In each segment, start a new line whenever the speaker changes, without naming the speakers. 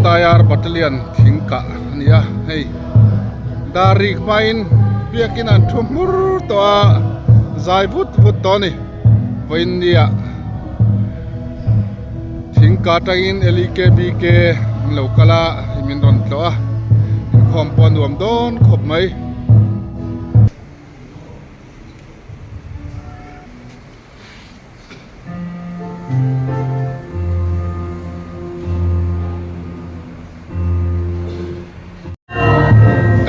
Atayar Battalion thing kah a ni a hei dar rik hmain biakin an thu hmur tawh a zai vut vut tawh a ni vawiin nia thing kah atangin L E K B K an lo kal a hei min rawn tlawh a inkhawm pawh a nuam dawn khawp mai.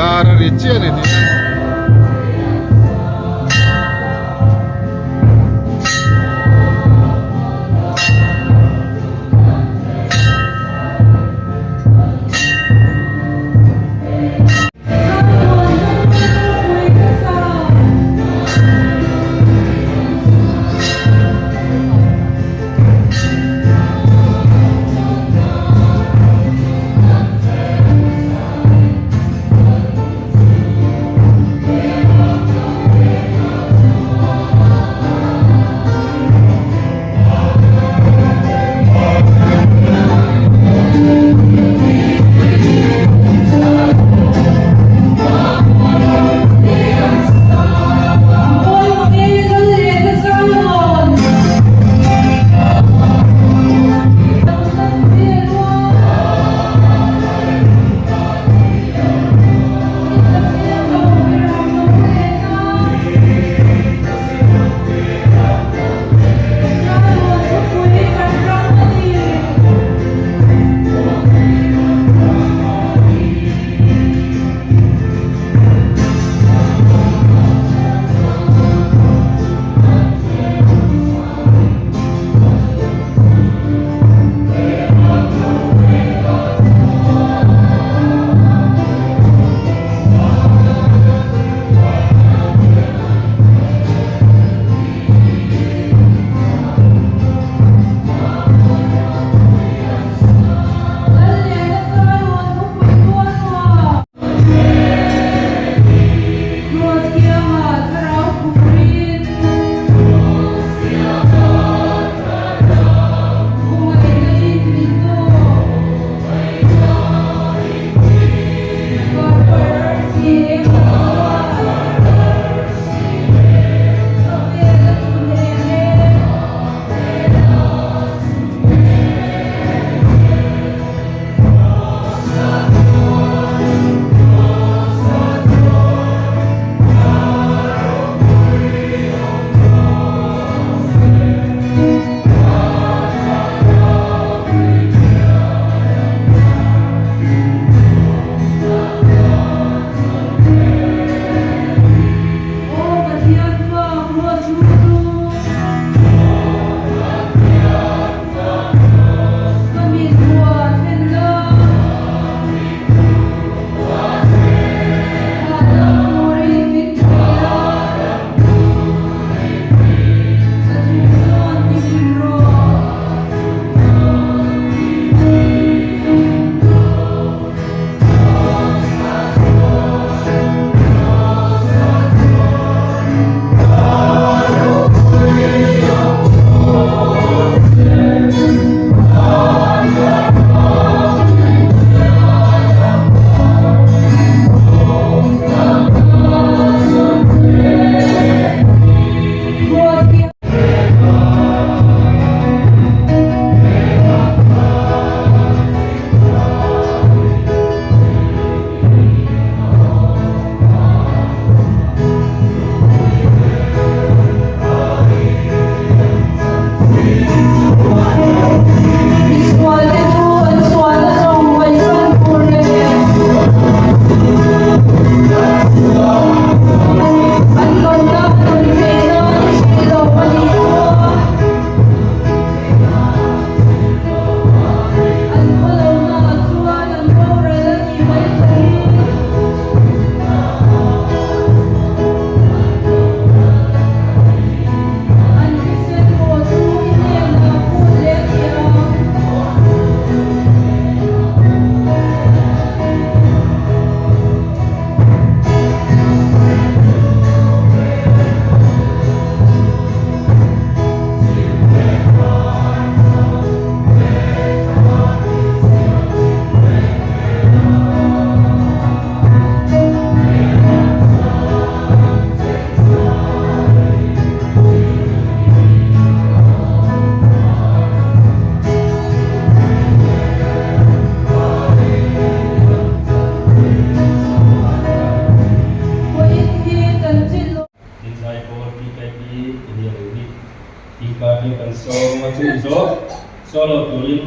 Dar a ri chiah a ni tih hian.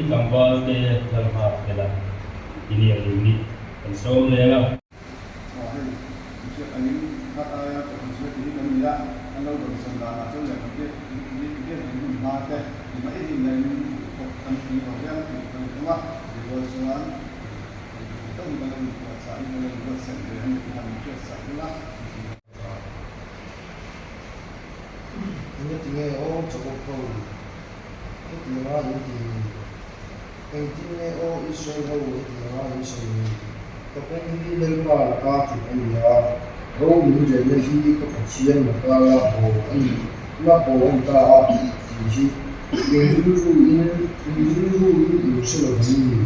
tlangval te Lalhma Fela Iniang Unit kan sawm leng a.
Aw hei, i hriat angin khat aia kohhran chhunga tih hi kan ni a, an lo dawnsawn danah chuan lehkha biak biak in hun hma te ni mai hi in thawk kan tling lo hial tih kan tum a, rirual chuan kan tawng kan lo inpuahchah in kan lo inbuatsaih ve a ni tih han hriatsak ila.
Enge tinge aw Jacob ho hetianga in ti ni? Engtin nge aw Israel ho hetianga in sawi ni? Ka kawng hi Lalpa laka dik a ni a, ro min relna hi ka Pathian laka la haw a ni, la haw a ni ta a tih hi in rilruin in rilruin in hre lo vang ni?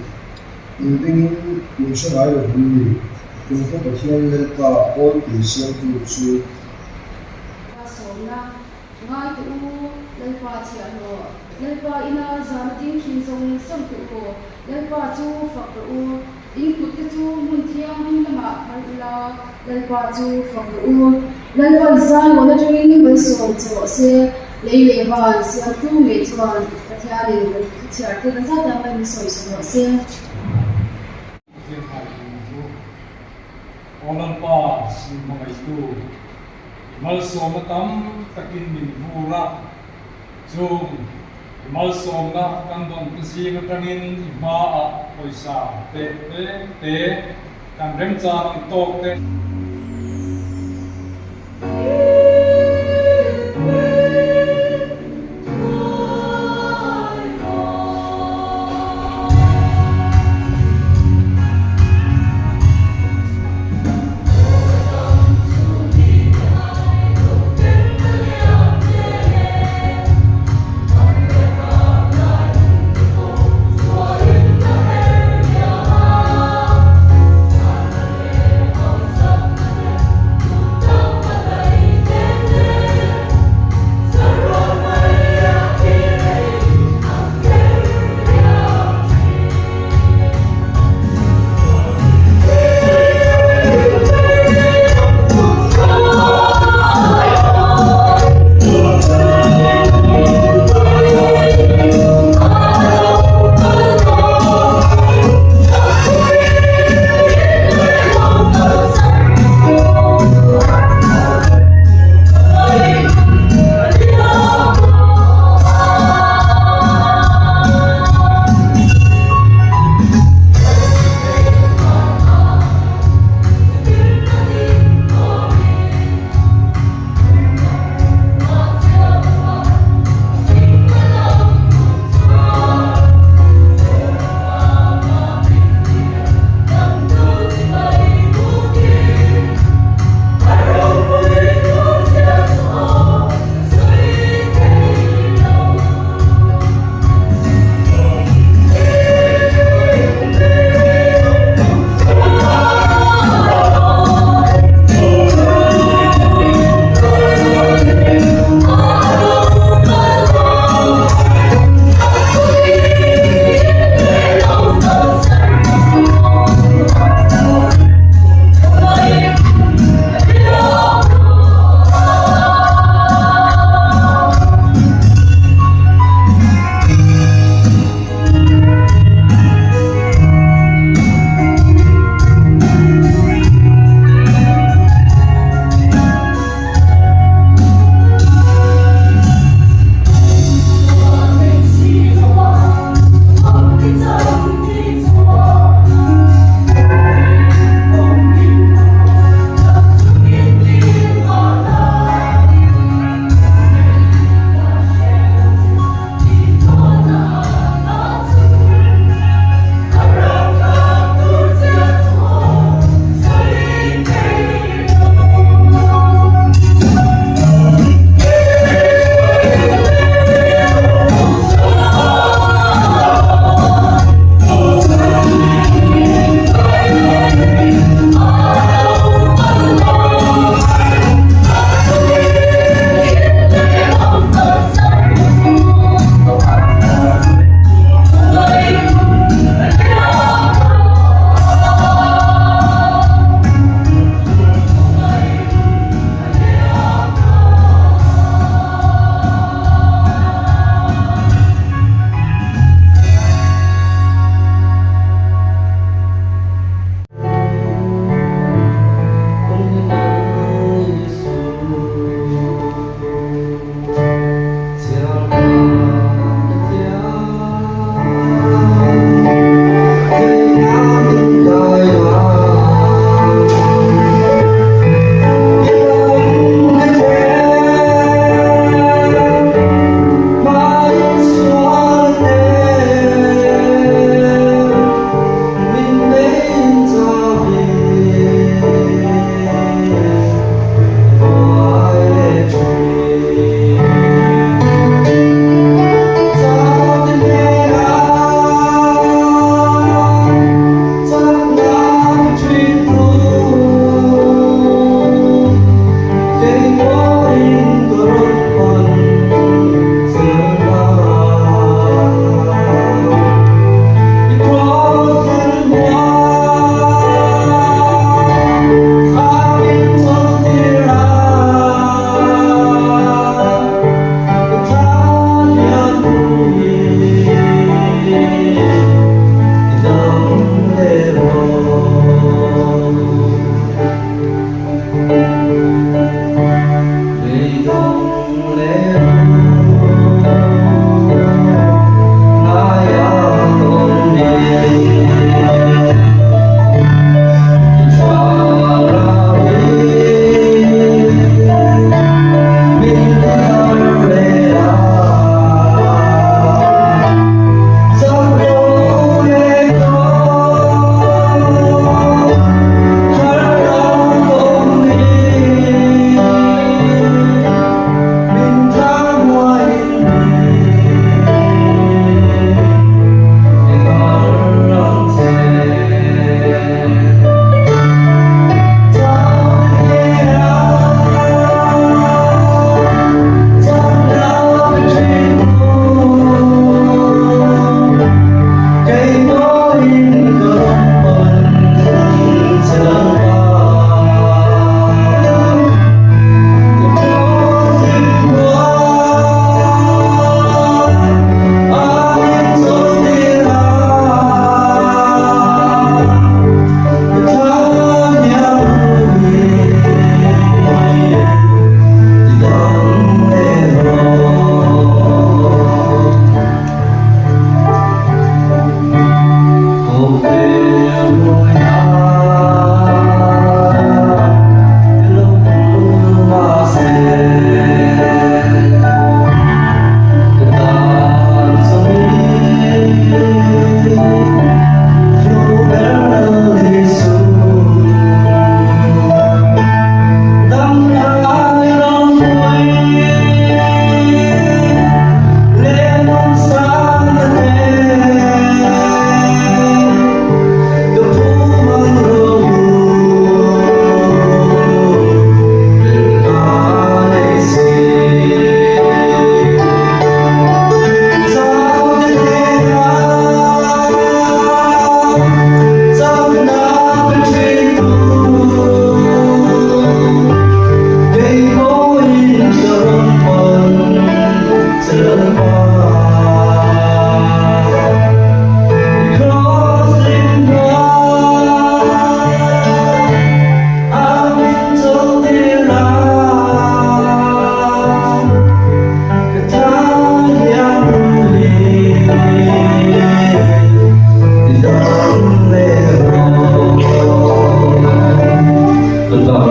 In bengin in hre ngai lo vang ni? Tumkhaw Pathian Lalpa kawlpui siamtu chu.
A sawmna, Ngai teh u, Lalpa chhiahhlawh, Lalpa ina zana ding thin zawng zawng teh u, Lalpa chu fak rawh u, in kut te chu hmun thianghlim lamah phar ula, Lalpa chu fak rawh u, Lalpan Zion atangin kan sawm che rawh se, lei leh van siamtu ngei chuan Pathianin kan thuchhiar te ka zat a min sawi sawi rawh se.
Pathian hai tum chu Aw Lalpa min hmangaihtu, i malsawmna tam takin min vur a, chung i malsawmna kan dawn te zing atangin i hmaah pawisa te tlem te kan remchang ang tawk te.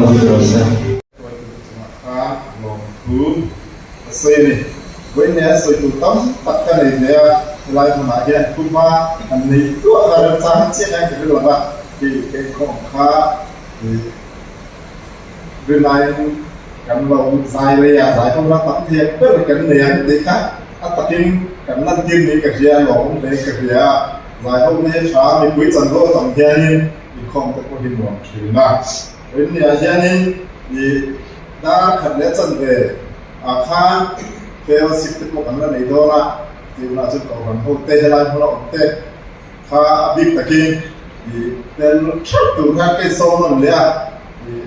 ropui rawh se. Hruaitute chungah khan lawmthu ka sawi a ni. Vawiin nen sawi tur tam tak ka nei hle a, helai hmunah hian khuma an nei duah kha remchang chiah hian ka hre lo va, hei ka inkhawm kha rinaiin kan lo zai rei a, zai ho la tam thei ang ber kan nei ang tih kha a takin kan lantir niin ka hria a, lawmawm hlein ka hria a, zai ho na hi a tha a, mipui chanvo a tam hianin inkhawm te pawh hi nuam thin a. Rinniah hianin i dar khat leh chanve ah khan fellowship te pawh kan la nei dawn a, tih hunah chuan kohhran ho te helai hmuna awm te kha a bik takin i tel theuh tur khan ka insawm nawn leh a, i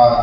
ah.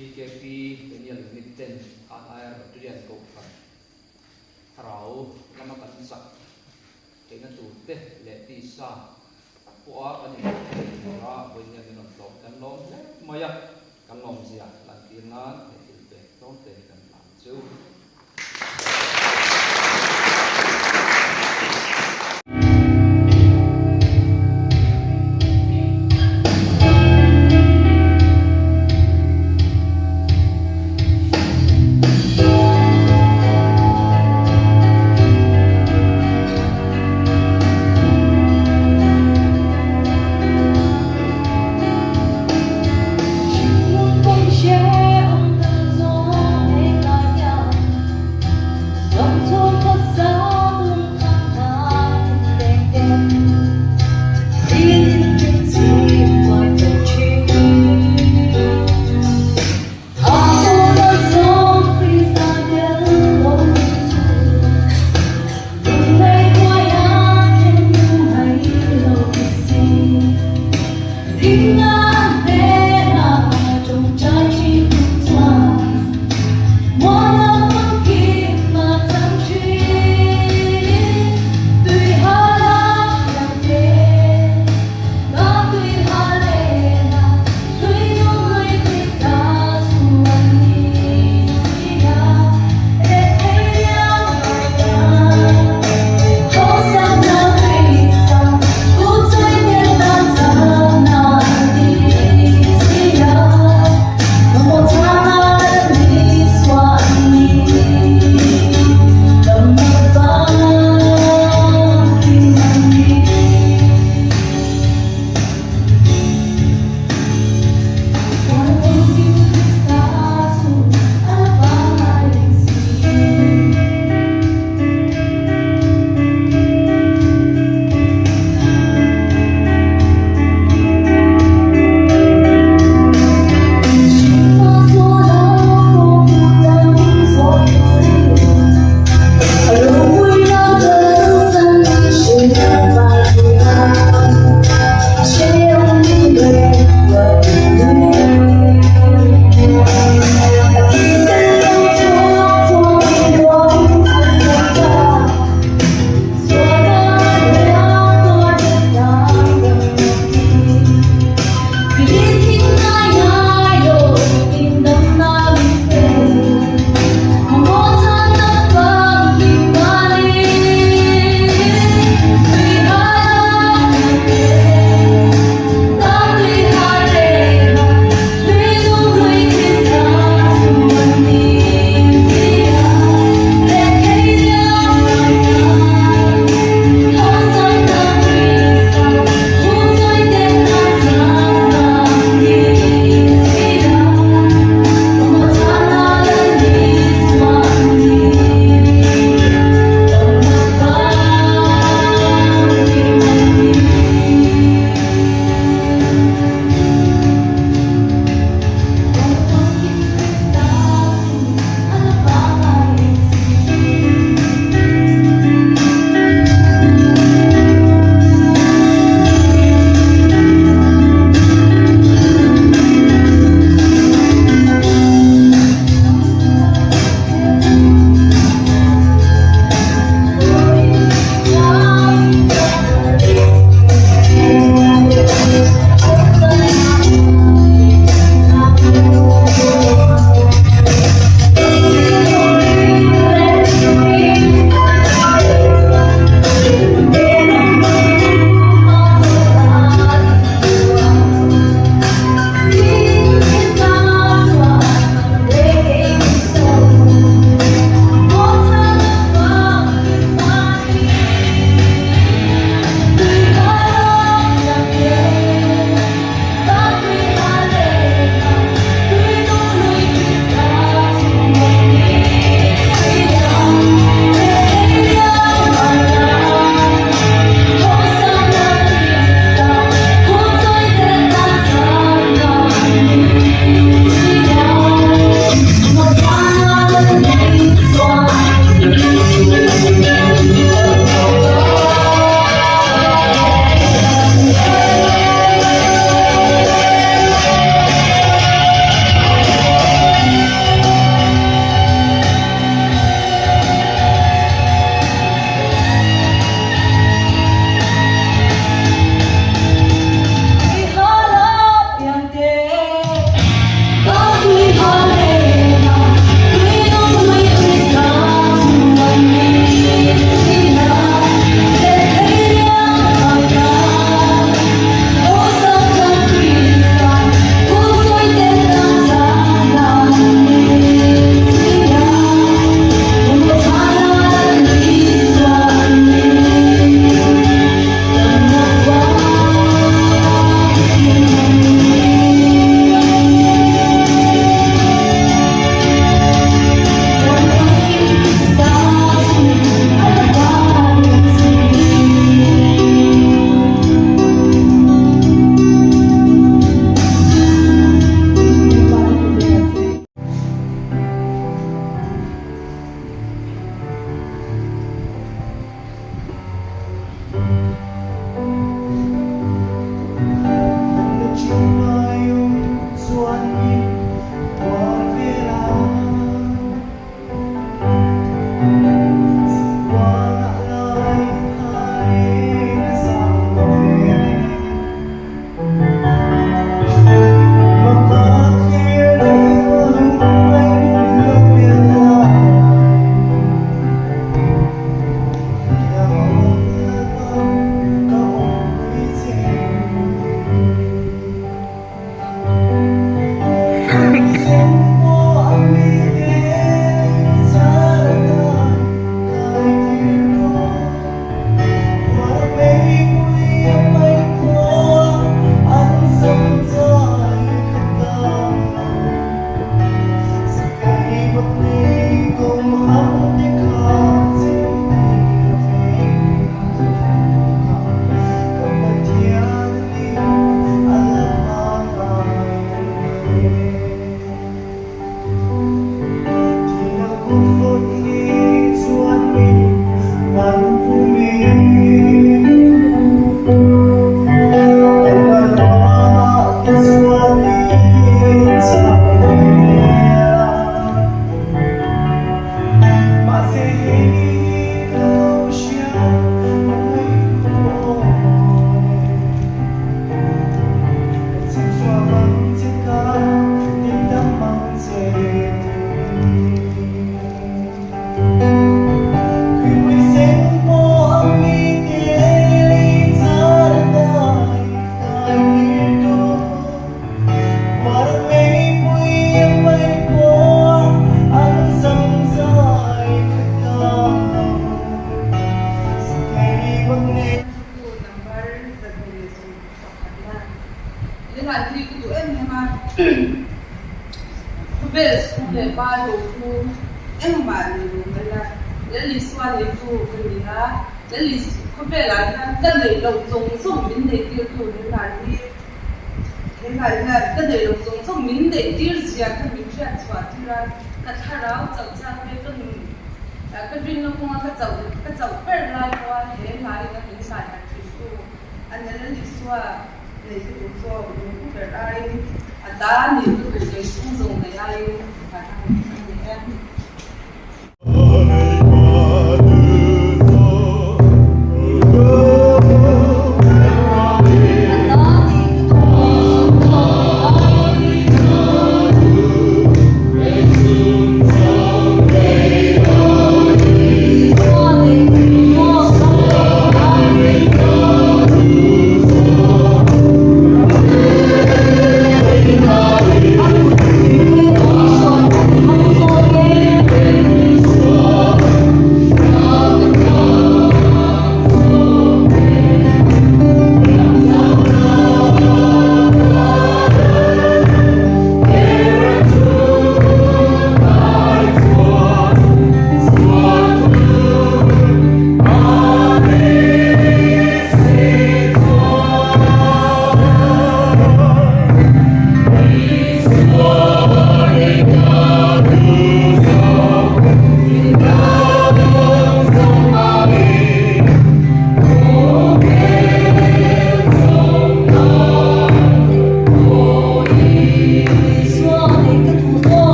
GKP Daniel Unit ten Air Battalion Kohhran Thlarau lama kan chak theihna tur te leh tisa tak pawha kan inhmuh theih tura vawiin min rawn tlawm kan lawm hle mai a, kan lawmzia lantir nan he thil pek tlawm te hi kan hlan chu.